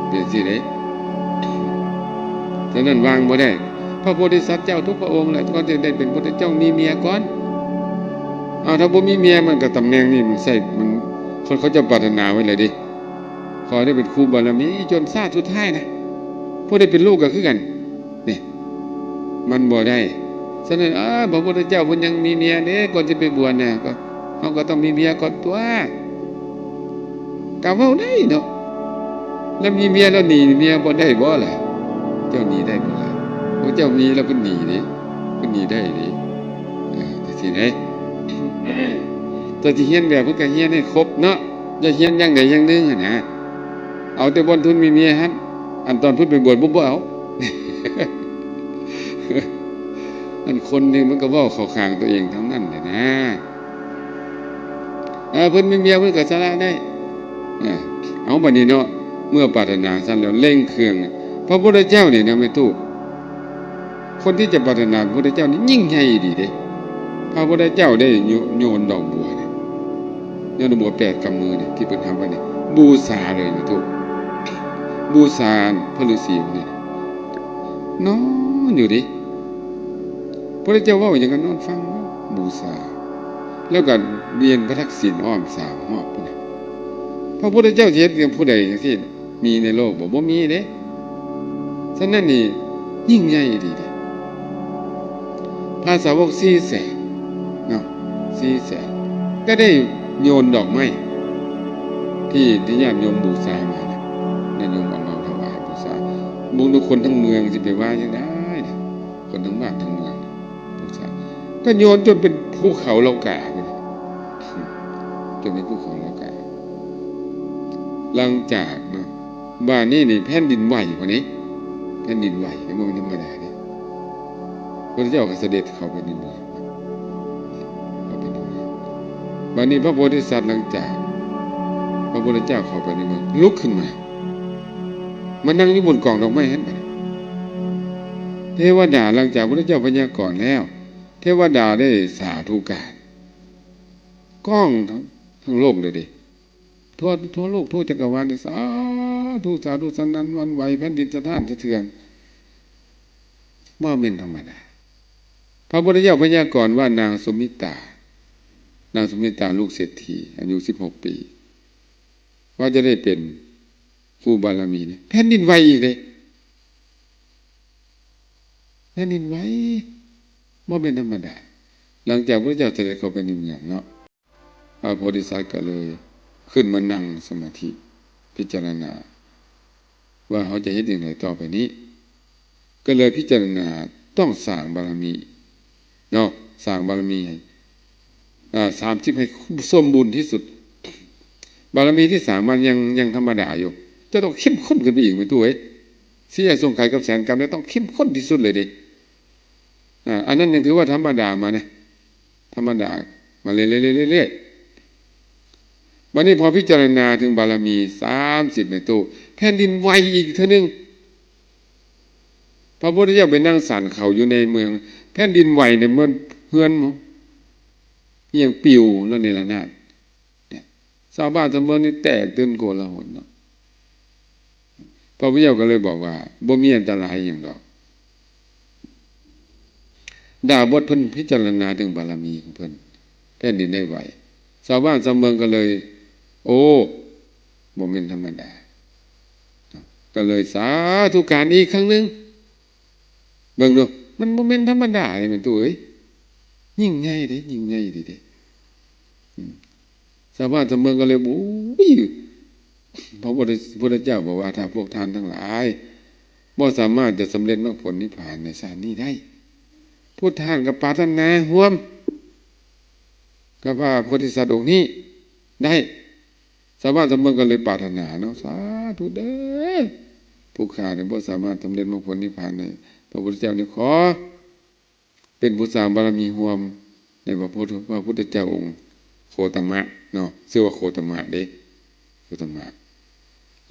ເປັນຈັ່ງຊີ້ເດ້. ສະນັ້ນວ່າງບໍ່ໄດ້. ພະໂພທິສັດເຈົ້າທຸກພະອົງແຫຼະ ກ່ອນຈະໄດ້ເປັນພຸດທະເຈົ້າມີເມຍກ່ອນ. ເອົາ ຖ້າບໍ່ມີເມຍ ມັນກໍຕຳແໜ່ງນີ້ມັນໃຊ້ ມັນ ເຂົາເຈົ້າປາດຖະໜາໄວ້ແລ້ວເດ້. ຂໍໄດ້ເປັນຄູບາລະມີຈົນຊາດສຸດທ້າຍນະ. ຜູ້ໄດ້ເປັນລູກກໍຄືກັນ. ນີ້ ມັນບໍ່ໄດ້. ສະນັ້ນ ເອີ ພະພຸດທະເຈົ້າເພິ່ນຍັງມີເມຍເດ້ ກ່ອນຊິໄປບວດນະ ກໍ ເຮົາກໍຕ້ອງມີເມຍກ່ອນຕົວະ. ກໍເວົ້າໄດ້ເນາະ. ແລ້ວມີເມຍແລ້ວໜີເມຍບໍ່ໄດ້ບໍ່ລະ? ເຈົ້າໜີໄດ້ບໍ່ລະ? ພວກເຈົ້າມີແລ້ວເພິ່ນໜີເດ້. ເພິ່ນໜີໄດ້ເດ້. ເອີ ຈັ່ງຊີ້ເດ້. ເຈົ້າຊິຮຽນແບບເພິ່ນກໍຮຽນໃຫ້ຄົບເນາະ. ຢ່າຮຽນຢ່າງໃດຢ່າງໜຶ່ງຫັ້ນນະ. ເອົາແຕ່ບ່ອນທຸນມີເມຍຫັ້ນ. ອັນຕອນເພິ່ນໄປບວດບໍ່ ບໍ່ເອົາ. ອັນຄົນນີ້ມັນກໍເວົ້າເຂົ້າຂ້າງຕົວເອງທັງນັ້ນແຫຼະນະ. ເອີ ເພິ່ນມີເມຍເພິ່ນກໍສະຫຼະໄດ້. ເອີ ເອົາ ບັດນີ້ເນາະ ເມື່ອປາດຖະໜາຊັ້ນແລ້ວເລັ່ງເຄື່ອງ. ພະພຸດທະເຈົ້ານີ້ນະແມ່ຕູ້ ຄົນທີ່ຈະປາດຖະໜາພະພຸດທະເຈົ້ານີ້ຍິ່ງໃຫຍ່ອີ່ຫຼີເດ້. ພະພຸດທະເຈົ້າໄດ້ໂຍ ໂຍນດອກບົວນີ້ ໂຍນດອກບົວແປດກຳມືນີ້ ທີ່ເພິ່ນຮັບໄວ້ນີ້ ບູຊາເລີຍນະຕູ້. ບູຊາພະລືສີຜູ້ນີ້ ນອນຢູ່ເດ້. ພະພຸດທະເຈົ້າເວົ້າຫຍັງກໍນອນຟັງ ບູຊາ. ແລ້ວກໍວຽນພະທັກສິນອ້ອມສາມຮອບພຸ້ນນະ. ພະພຸດທະເຈົ້າຊິເຮັດກັບຜູ້ໃດຈັ່ງຊີ້ ມີໃນໂລກບໍ່? ບໍ່ມີເດ້. ສະນັ້ນນີ້ຍິ່ງໃຫຍ່ອີ່ຫຼີເດ້. ພະສາວົກສີ່ແສນເນາະ ສີ່ແສນ ກໍໄດ້ໂຍນດອກໄມ້ທີ່ ທີ່ຍາດໂຍມບູຊາມານະ ຍາດໂຍມເອົາມາຖວາຍບູຊາ. ເບິ່ງດູ ຄົນທັງເມືອງຊິໄປວ່າຈັ່ງໃດ? ຄົນທັງບ້ານທັງເມືອງ ຜູ້ຊາຍ ກໍໂຍນຈົນເປັນພູເຂົາເຫຼົ່າກາພຸ້ນນະ ຈົນເປັນພູເຂົາເຫຼົ່າກາ. ຫຼັງຈາກເນາະ ບາດນີ້ນີ້ແຜ່ນດິນໄຫວພຸ້ນນີ້ ແຜ່ນດິນໄຫວ ບໍ່ແມ່ນທຳມະດາເດ້. ພະພຸດທະເຈົ້າກໍສະເດັດເຂົ້າໄປໃນເມືອງ ເຂົ້າໄປໃນເມືອງ. ບາດນີ້ພະໂພທິສັດ ຫຼັງຈາກພະພຸດທະເຈົ້າເຂົ້າໄປໃນເມືອງ ລຸກຂຶ້ນມາ ມານັ່ງຢູ່ບົນກອງດອກໄມ້ຫັ້ນ. ເທວະດາ ຫຼັງຈາກພະພຸດທະເຈົ້າພະຍາກອນແລ້ວ ເທວະດາໄດ້ສາທຸການ ກ້ອງທັງ ທັງໂລກເລີຍເດ້ ທົ່ວ ທົ່ວໂລກ ທົ່ວຈັກກະວານເດ້ ສາທຸ ສາທຸ ສະໜັ່ນຫວັ່ນໄຫວ ແຜ່ນດິນສະທ້ານສະເທືອນ ບໍ່ແມ່ນທຳມະດາ. ພະພຸດທະເຈົ້າພະຍາກອນວ່ານາງສຸມິຕາ ນາງສຸມິຕາລູກເສດຖີ ອາຍຸສິບຫົກປີ ວ່າຈະໄດ້ເປັນຄູບາລະມີນີ້ ແຜ່ນດິນໄຫວອີກເດ້ ແຜ່ນດິນໄຫວ ບໍ່ແມ່ນທຳມະດາ. ຫຼັງຈາກພະພຸດທະເຈົ້າສະເດັດເຂົ້າໄປໃນເມືອງເນາະ ພະໂພທິສັດກໍເລີຍຂຶ້ນມານັ່ງສະມາທິ ພິຈາລະນາວ່າເຮົາຈະເຮັດຈັ່ງໃດຕໍ່ໄປນີ້ ກໍເລີຍພິຈາລະນາຕ້ອງສ້າງບາລະມີເນາະ ສ້າງບາລະມີໃຫ້ ອາ ສາມສິບ ໃຫ້ສົມບູນທີ່ສຸດ. ບາລະມີທີ່ສ້າງມາຍັງ ຍັງທຳມະດາຢູ່ ຈະຕ້ອງເຂັ້ມຂຸ້ນຂຶ້ນໄປອີກ ແມ່ຕູ້ເອີຍ. ສີ່ແຍກສົງໄຂກັບແສນກຳ ຕ້ອງເຂັ້ມຂຸ້ນທີ່ສຸດເລີຍເດ້. ອາ ອັນນັ້ນຍັງຖືວ່າທຳມະດາມານະ ທຳມະດາມາເລື້ອຍໆ ເລື້ອຍໆ. ບັດນີ້ພໍພິຈາລະນາເຖິງບາລະມີສາມສິບ ແມ່ຕູ້ ແຜ່ນດິນໄຫວອີກເທື່ອໜຶ່ງ. ພະພຸດທະເຈົ້າໄປນັ່ງສັນເຂົ້າຢູ່ໃນເມືອງ ແຜ່ນດິນໄຫວໃນເມືອງ ເຮືອນອີ່ຫຍັງປິວລະເນລະນາດ. ຊາວບ້ານຊາວເມືອງນີ້ແຕກຕື່ນໂກລາຫົນເນາະ. ພະພຸດທະເຈົ້າກໍເລີຍບອກວ່າ ບໍ່ມີອັນຕະລາຍຫຍັງດອກ. ດາບົດເພິ່ນພິຈາລະນາເຖິງບາລະມີຂອງເພິ່ນ ແຜ່ນດິນໄດ້ໄຫວ. ຊາວບ້ານຊາວເມືອງກໍເລີຍ ໂອ້ ບໍ່ແມ່ນທຳມະດາ. ກໍເລີຍສາທຸການອີກຄັ້ງໜຶ່ງ. ເບິ່ງດູ ມັນບໍ່ແມ່ນທຳມະດາເດ້ ແມ່ຕູ້ເອີຍ. ຍິ່ງໃຫຍ່ເດ້ ຍິ່ງໃຫຍ່ດີເດ້. ອືມ ຊາວບ້ານຊາວເມືອງກໍເລີຍ ໂອ້ຍ ພະພຸດທະ ພຸດທະເຈົ້າບອກວ່າ ຖ້າພວກທ່ານທັງຫຼາຍບໍ່ສາມາດຈະສຳເລັດມັກຜົນນິບພານໃນຊາດນີ້ໄດ້ ພວກທ່ານກໍປາດຖະໜາຮ່ວມກັບພະໂພທິສັດອົງນີ້ໄດ້. ຊາວບ້ານຊາວເມືອງກໍເລີຍປາດຖະໜາເນາະ ສາທຸເດີ ຜູ້ຂ້ານີ້ບໍ່ສາມາດສຳເລັດມັກຜົນນິບພານໃນ ພະພຸດທະເຈົ້ານີ້ ຂໍ ເປັນຜູ້ສ້າງບາລະມີຮ່ວມໃນພະພຸດ ພະພຸດທະເຈົ້າອົງໂຄຕະມະເນາະ ຊື່ວ່າໂຄຕະມະເດ້ ໂຄຕະມະ.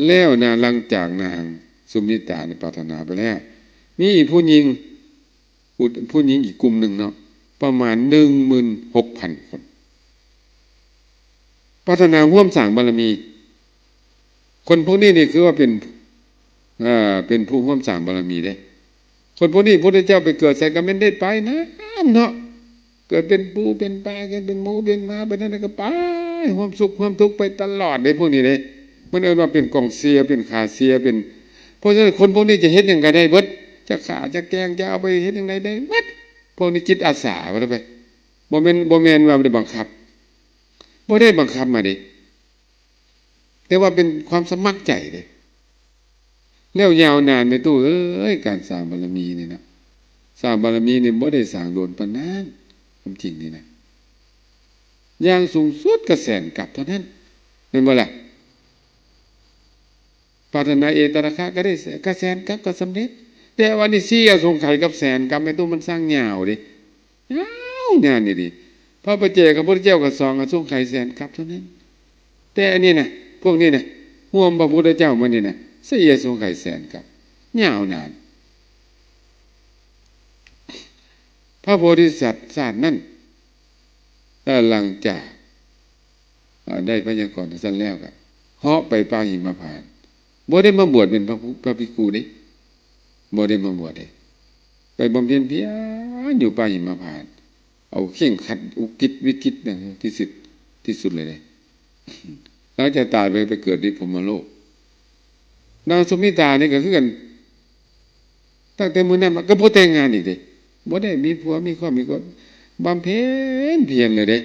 ແລ້ວນະ ຫຼັງຈາກນາງສຸມິຕານີ້ປາດຖະໜາໄປແລ້ວ ມີອີກຜູ້ຍິງ ຜູ້ ຜູ້ຍິງອີກກຸ່ມໜຶ່ງເນາະ ປະມານໜຶ່ງໝື່ນຫົກພັນຄົນ ປາດຖະໜາຮ່ວມສ້າງບາລະມີ. ຄົນພວກນີ້ນີ້ຄືວ່າເປັນ ເອີ ເປັນຜູ້ຮ່ວມສ້າງບາລະມີເດ້. ຄົນພວກນີ້ ພະພຸດທະເຈົ້າໄປເກີດໃສກໍແມ່ນໄດ້ໄປນຳເນາະ. ເກີດເປັນປູເປັນປາ ເກີດເປັນໝູເປັນໝາ ໄປທາງໃດກໍໄປ ຮ່ວມສຸກຮ່ວມທຸກໄປຕະຫຼອດເດ້ ພວກນີ້ເດ້. ມັນເອີ້ນວ່າເປັນກອງເຊຍ ເປັນຂາເຊຍ ເປັນ ເພາະສະນັ້ນຄົນພວກນີ້ຈະເຮັດຫຍັງກໍໄດ້ເບິດ ຈະຂ້າຈະແກງ ຈະເອົາໄປເຮັດຫຍັງໃດໄດ້ເບິດ. ພວກນີ້ຈິດອາສາ ວ່າໄປ ບໍ່ແມ່ນ ບໍ່ແມ່ນວ່າໄດ້ບັງຄັບ ບໍ່ໄດ້ບັງຄັບມາເດ້ ແຕ່ວ່າເປັນຄວາມສະໝັກໃຈເດ້. ແລ້ວຍາວນານ ແມ່ຕູ້ເອີຍ ການສ້າງບາລະມີນີ້ນະ ສ້າງບາລະມີນີ້ບໍ່ໄດ້ສ້າງໂດນປານນັ້ນ ຄວາມຈິງນີ້ນະ ຢ່າງສູງສຸດກໍແສນກັບເທົ່ານັ້ນ ແມ່ນບໍ່ລະ? ປາດຖະໜາເອກຕະລະຄະກໍໄດ້ ກໍແສນກັບກໍສຳເລັດ. ແຕ່ວ່ານີ້ ສີ່ອະສົງໄຂກັບແສນກັບ ແມ່ຕູ້ ມັນຊ່າງຍາວເດ້ ຍາວນານອີ່ຫຼີ. ພະປະເຈກພະພຸດທະເຈົ້າກໍສອງອະສົງໄຂແສນກັບເທົ່ານັ້ນ. ແຕ່ອັນນີ້ນະ ພວກນີ້ນະ ຮ່ວມພະພຸດທະເຈົ້າມານີ້ນະ ສີ່ອະສົງໄຂແສນກັບ ຍາວນານ. ພະໂພທິສັດຊາດນັ້ນ ເອີ ຫຼັງຈາກ ເອີ ໄດ້ໄພຍາກອນຊັ້ນແລ້ວກໍເຫາະໄປປ່າຫິມະພານ ບໍ່ໄດ້ມາບວດເປັນພະ ພະພິກຂຸເດ້ ບໍ່ໄດ້ມາບວດເດ້ ໄປບຳເພັນພຽນຢູ່ປ່າຫິມະພານ ເອົາເຄັ່ງຄັດ ອຸກິດວິກິດນະ ທີ່ສຸດ ທີ່ສຸດເລີຍເດ້. ຫຼັງຈາກຕາຍໄປ ໄປເກີດໃນພົມມະໂລກ. ນາງສຸມິຕານີ້ກໍຄືກັນ ຕັ້ງແຕ່ມື້ນັ້ນມາກໍບໍ່ແຕ່ງງານອີກເດ້ ບໍ່ໄດ້ມີຜົວມີຄອບມີຄົນ ບຳເພັນພຽນເລີຍເດ້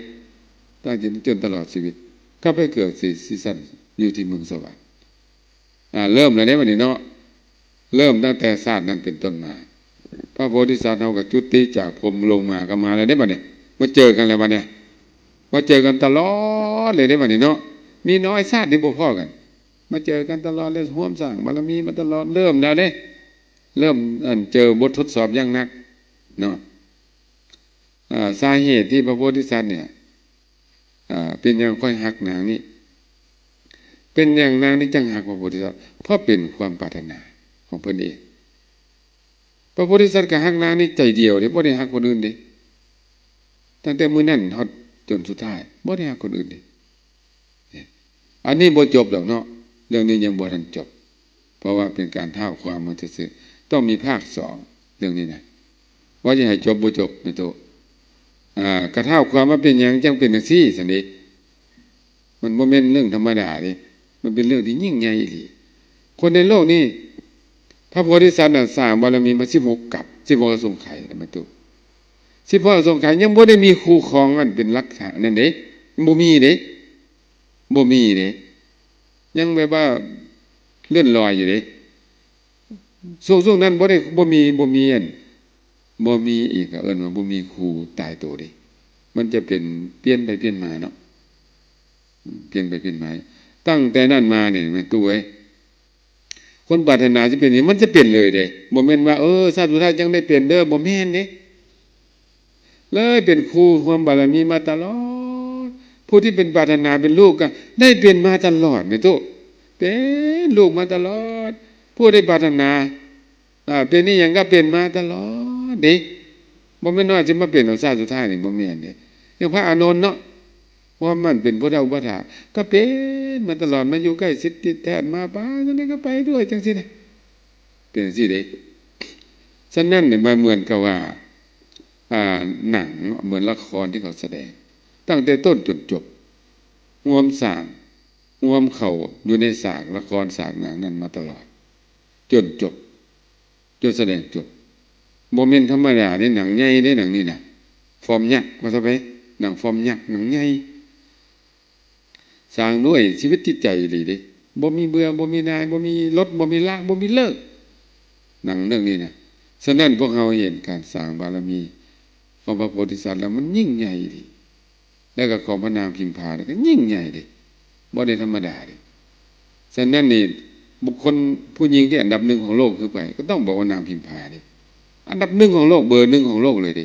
ຕັ້ງແຕ່ຈົນຕະຫຼອດຊີວິດ ກໍໄປເກີດຊິ ຊິສັນຢູ່ທີ່ເມືອງສະຫວັນ. ອ່າ ເລີ່ມແລ້ວເດ້ບັດນີ້ເນາະ ເລີ່ມຕັ້ງແຕ່ຊາດນັ້ນເປັນຕົ້ນມາ ພະໂພທິສັດເຮົາກໍຈຸຕິຈາກພົມລົງມາ ກໍມາແລ້ວເດ້ບັດນີ້ ມາເຈີກັນແລ້ວບັດນີ້ ມາເຈີກັນຕະຫຼອດເລີຍເດ້ບັດນີ້ເນາະ ມີນ້ອຍຊາດທີ່ບໍ່ພໍ້ກັນ ມາເຈີກັນຕະຫຼອດເລີຍ ຮ່ວມສ້າງບາລະມີມາຕະຫຼອດ ເລີ່ມແລ້ວເດ້ ເລີ່ມ ອັນ ເຈີບົດທົດສອບຢ່າງໜັກເນາະ. ອ່າ ສາເຫດທີ່ພະໂພທິສັດເນີ້ຍ ອ່າ ເປັນຫຍັງຂ້ອຍຮັກນາງນີ້ ເປັນຫຍັງນາງນີ້ຈັ່ງຮັກພະໂພທິສັດ ເພາະເປັນຄວາມປາດຖະໜາຂອງເພິ່ນເອງ. ພະໂພທິສັດກໍຮັກນາງນີ້ໃຈດຽວເດ້ ບໍ່ໄດ້ຮັກຄົນອື່ນເດ້ ຕັ້ງແຕ່ມື້ນັ້ນຮອດຈົນສຸດທ້າຍ ບໍ່ໄດ້ຮັກຄົນອື່ນເດ້. ອັນນີ້ບໍ່ຈົບດອກເນາະ ເລື່ອງນີ້ຍັງບໍ່ທັນຈົບ ເພາະວ່າເປັນການທ້າວຄວາມມາຊື່ໆ ຕ້ອງມີພາກສອງເລື່ອງນີ້ນະ ວ່າຈະໃຫ້ຈົບບໍ່ຈົບແມ່ຕູ້ ອ່າ ກະທ້າວຄວາມວ່າເປັນຫຍັງຈັ່ງເປັນຈັ່ງຊີ້ຊັ້ນເດ ມັນບໍ່ແມ່ນເລື່ອງທຳມະດາເດ້ ມັນເປັນເລື່ອງທີ່ຍິ່ງໃຫຍ່ອີ່ຫຼີ. ຄົນໃນໂລກນີ້ ພະໂພທິສັດນະ ສ້າງບາລະມີມາສິບຫົກກັບ ສິບຫົກອະສົງໄຂນະ ແມ່ຕູ້ ສິບຫົກອະສົງໄຂ ຍັງບໍ່ໄດ້ມີຄູ່ຄອງອັນເປັນຫຼັກຖານນັ້ນເດ້ ບໍ່ມີເດ້ ບໍ່ມີເດ້ ຍັງແບບວ່າເລື່ອນລອຍຢູ່ເດ້. ຊ່ວງ ຊ່ວງນັ້ນບໍ່ໄດ້ ບໍ່ມີ ບໍ່ມີອັນ ບໍ່ມີອີກ ເອີ້ນວ່າບໍ່ມີຄູ່ຕາຍໂຕເດ້ ມັນຈະເປັນປ່ຽນໄປປ່ຽນມາເນາະ ປ່ຽນໄປປ່ຽນມາ. ຕັ້ງແຕ່ນັ້ນມານີ້ແມ່ຕູ້ເອີຍ ຄົນປາດຖະໜາຊິເປັນຫຍັງ ມັນຈະເປັນເລີຍເດ້ ບໍ່ແມ່ນວ່າ ເອີ ຊາດສຸດທ້າຍຈັ່ງໄດ້ເປັນເດີ ບໍ່ແມ່ນເດ້. ເລີຍເປັນຄູ່ຮ່ວມບາລະມີມາຕະຫຼອດ. ຜູ້ທີ່ເປັນປາດຖະໜາເປັນລູກກໍໄດ້ເປັນມາຕະຫຼອດແມ່ຕູ້ ເປັນລູກມາຕະຫຼອດ. ຜູ້ທີ່ປາດຖະໜາ ອ່າ ເປັນອີ່ຫຍັງກໍເປັນມາຕະຫຼອດເດ້ ບໍ່ແມ່ນວ່າຊິມາເປັນເອົາຊາດສຸດທ້າຍນີ້ ບໍ່ແມ່ນເດ້. ຢ່າງພະອານົນເນາະ ຄວາມມັນເປັນພຸດທະອຸປະຖາກ ກໍເປັນມາຕະຫຼອດ ມາຢູ່ໃກ້ຊິດຕິດແທດ ມາປາຈັ່ງໃດກໍໄປດ້ວຍ ຈັ່ງຊີ້ນະ ເປັນຈັ່ງຊີ້ເດ້. ສະນັ້ນນີ້ມັນເໝືອນກັບວ່າ ອ່າ ໜັງ ເໝືອນລະຄອນທີ່ເຂົາສະແດງ ຕັ້ງແຕ່ຕົ້ນຈົນຈົບ ຮ່ວມສ້າງ ຮ່ວມເຂົ້າຢູ່ໃນສາກລະຄອນສາກໜັງນັ້ນມາຕະຫຼອດ ຈົນຈົບ ຈົນສະແດງຈົບ. ບໍ່ແມ່ນທຳມະດາເດ້ ໜັງໃຫຍ່ເດ້ ໜັງນີ້ນະ ຟອມຍັກ ວ່າຊະໄປ ໜັງຟອມຍັກ ໜັງໃຫຍ່ ສ້າງດ້ວຍຊີວິດຈິດໃຈອີ່ຫຼີເດ້ ບໍ່ມີເບື່ອ ບໍ່ມີໜ່າຍ ບໍ່ມີລົດ ບໍ່ມີລາກ ບໍ່ມີເລີກ ໜັງເລື່ອງນີ້ນະ. ສະນັ້ນພວກເຮົາເຫັນການສ້າງບາລະມີຂອງພະໂພທິສັດແລ້ວ ມັນຍິ່ງໃຫຍ່ອີ່ຫຼີ ແລ້ວກໍຂອງພະນາງພິມພານີ້ກໍຍິ່ງໃຫຍ່ເດ້ ບໍ່ໄດ້ທຳມະດາເດ້. ສະນັ້ນນີ້ ບຸກຄົນຜູ້ຍິງທີ່ອັນດັບໜຶ່ງຂອງໂລກຄືໃຜ ກໍຕ້ອງບອກວ່ານາງພິມພາເດ້ ອັນດັບໜຶ່ງຂອງໂລກ ເບີໜຶ່ງຂອງໂລກເລີຍເດ້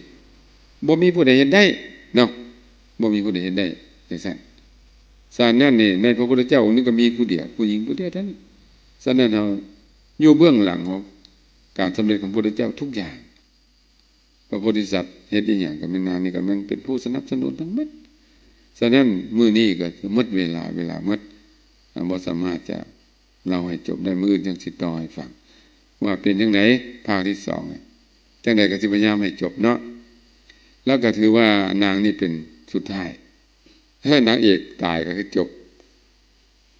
ບໍ່ມີຜູ້ໃດເຮັດໄດ້ເນາະ ບໍ່ມີຜູ້ໃດເຮັດໄດ້ຈັ່ງຊັ້ນ. ສະນັ້ນນີ້ ໃນພະພຸດທະເຈົ້າອົງນີ້ກໍມີຜູ້ດຽວ ຜູ້ຍິງຜູ້ດຽວເທົ່ານັ້ນ. ສະນັ້ນເຮົາຢູ່ເບື້ອງຫຼັງຂອງການສຳເລັດຂອງພະພຸດທະເຈົ້າທຸກຢ່າງ. ພະໂພທິສັດເຮັດອີ່ຫຍັງກໍແມ່ນນາງນີ້ກໍແມ່ນເປັນຜູ້ສະໜັບສະໜູນທັງໝົດ. ສະນັ້ນມື້ນີ້ກໍໝົດເວລາ ເວລາໝົດ ບໍ່ສາມາດຈະເລົ່າໃຫ້ຈົບໄດ້ ມື້ອື່ນຈັ່ງຊິຕໍ່ໃຫ້ຟັງ ວ່າເປັນຈັ່ງໃດພາກທີສອງ ຈັ່ງໃດກໍຊິພະຍາຍາມໃຫ້ຈົບເນາະ. ແລ້ວກໍຖືວ່ານາງນີ້ເປັນສຸດທ້າຍ ເອີ ນາງເອກຕາຍກໍຄືຈົບ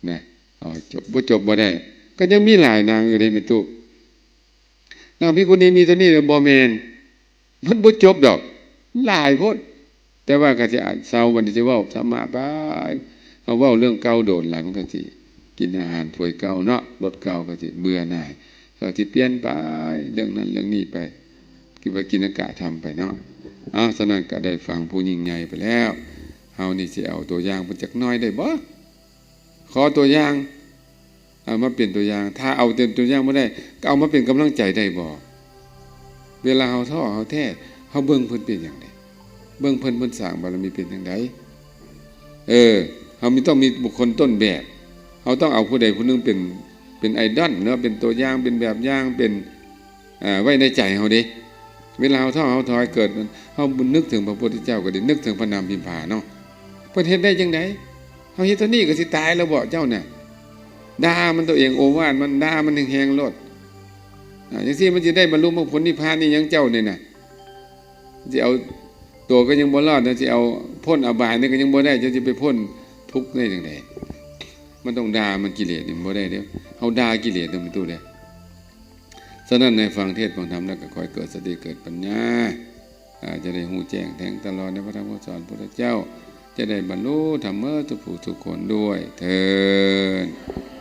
ນະ ເອົາໃຫ້ຈົບ ບໍ່ຈົບບໍ່ໄດ້ ກໍຍັງມີຫຼາຍນາງຢູ່ເດ້ແມ່ຕູ້. ນາງພິກຂຸນີມີເທົ່ານີ້ເດີ ບໍ່ແມ່ນ ມັນບໍ່ຈົບດອກ ຫຼາຍໂພດ. ແຕ່ວ່າກໍຊິອາດເຊົາ ບັດນີ້ຊິເວົ້າທຳມະໄປ ເຮົາເວົ້າເລື່ອງເກົ່າໂດນຫຼາຍ ມັນກໍຊິກິນອາຫານຖ້ວຍເກົ່າເນາະ ລົດເກົ່າກໍຊິເບື່ອໜ່າຍ ກໍຊິປ່ຽນໄປເລື່ອງນັ້ນເລື່ອງນີ້ໄປ ກິນໄປກິນອາກາດທຳໄປເນາະ. ເອົາ ສະນັ້ນກໍໄດ້ຟັງຜູ້ຍິ່ງໃຫຍ່ໄປແລ້ວ ເຮົານີ້ຊິເອົາຕົວຢ່າງເພິ່ນຈັກໜ້ອຍໄດ້ບໍ່? ຂໍຕົວຢ່າງ ເອົາມາເປັນຕົວຢ່າງ ຖ້າເອົາເປັນຕົວຢ່າງບໍ່ໄດ້ ກໍເອົາມາເປັນກຳລັງໃຈໄດ້ບໍ່? ເວລາເຮົາທໍ້ເຮົາແທ້ ເຮົາເບິ່ງເພິ່ນເປັນຫຍັງເດ້ ເບິ່ງເພິ່ນ ເພິ່ນສ້າງບາລະມີເປັນຈັ່ງໃດ? ເອີ ເຮົາມີ ຕ້ອງມີບຸກຄົນຕົ້ນແບບ ເຮົາຕ້ອງເອົາຜູ້ໃດຜູ້ໜຶ່ງເປັນ ເປັນໄອດອນເນາະ ເປັນຕົວຢ່າງ ເປັນແບບຢ່າງ ເປັນ ເອີ ໄວ້ໃນໃຈເຮົາເດ້. ເວລາເຮົາທ້ອເຮົາຖອຍເກີດ ເຮົານຶກເຖິງພະພຸດທະເຈົ້າກໍດີ ນຶກເຖິງພະນາງພິມພາເນາະ ເພິ່ນເຮັດໄດ້ຈັ່ງໃດ? ເຮົາເຮັດເທົ່ານີ້ກໍຊິຕາຍແລ້ວບໍ່ເຈົ້ານະ? ດ່າມັນໂຕເອງ ໂອວາດມັນ ດ່າມັນແຮງໆໂລດ. ອາ ຈັ່ງຊີ້ມັນຊິໄດ້ບັນລຸມັກຜົນນິບພານອີ່ຫຍັງເຈົ້ານີ້ນະ? ຊິເອົາໂຕກໍຍັງບໍ່ລອດນະ ຊິເອົາພົ້ນອະບາຍນີ້ກໍຍັງບໍ່ໄດ້ ເຈົ້າຊິໄປພົ້ນທຸກໄດ້ຈັ່ງໃດ? ມັນຕ້ອງດ່າມັນ ກິເລດນີ້ມັນບໍ່ໄດ້ເດ້ ເຮົາດ່າກິເລດນຳ ແມ່ຕູ້ເດ້. ສະນັ້ນໃນຟັງເທດຟັງທຳແລ້ວກໍຂໍໃຫ້ເກີດສະຕິເກີດປັນຍາ ອາ ຈະໄດ້ຮູ້ແຈ້ງແທງຕະຫຼອດໃນພະທຳຄຳສອນພະພຸດທະເຈົ້າ ຈະໄດ້ບັນລຸທຳເໝິດທຸກຜູ້ທຸກຄົນດ້ວຍເທີ້ນ.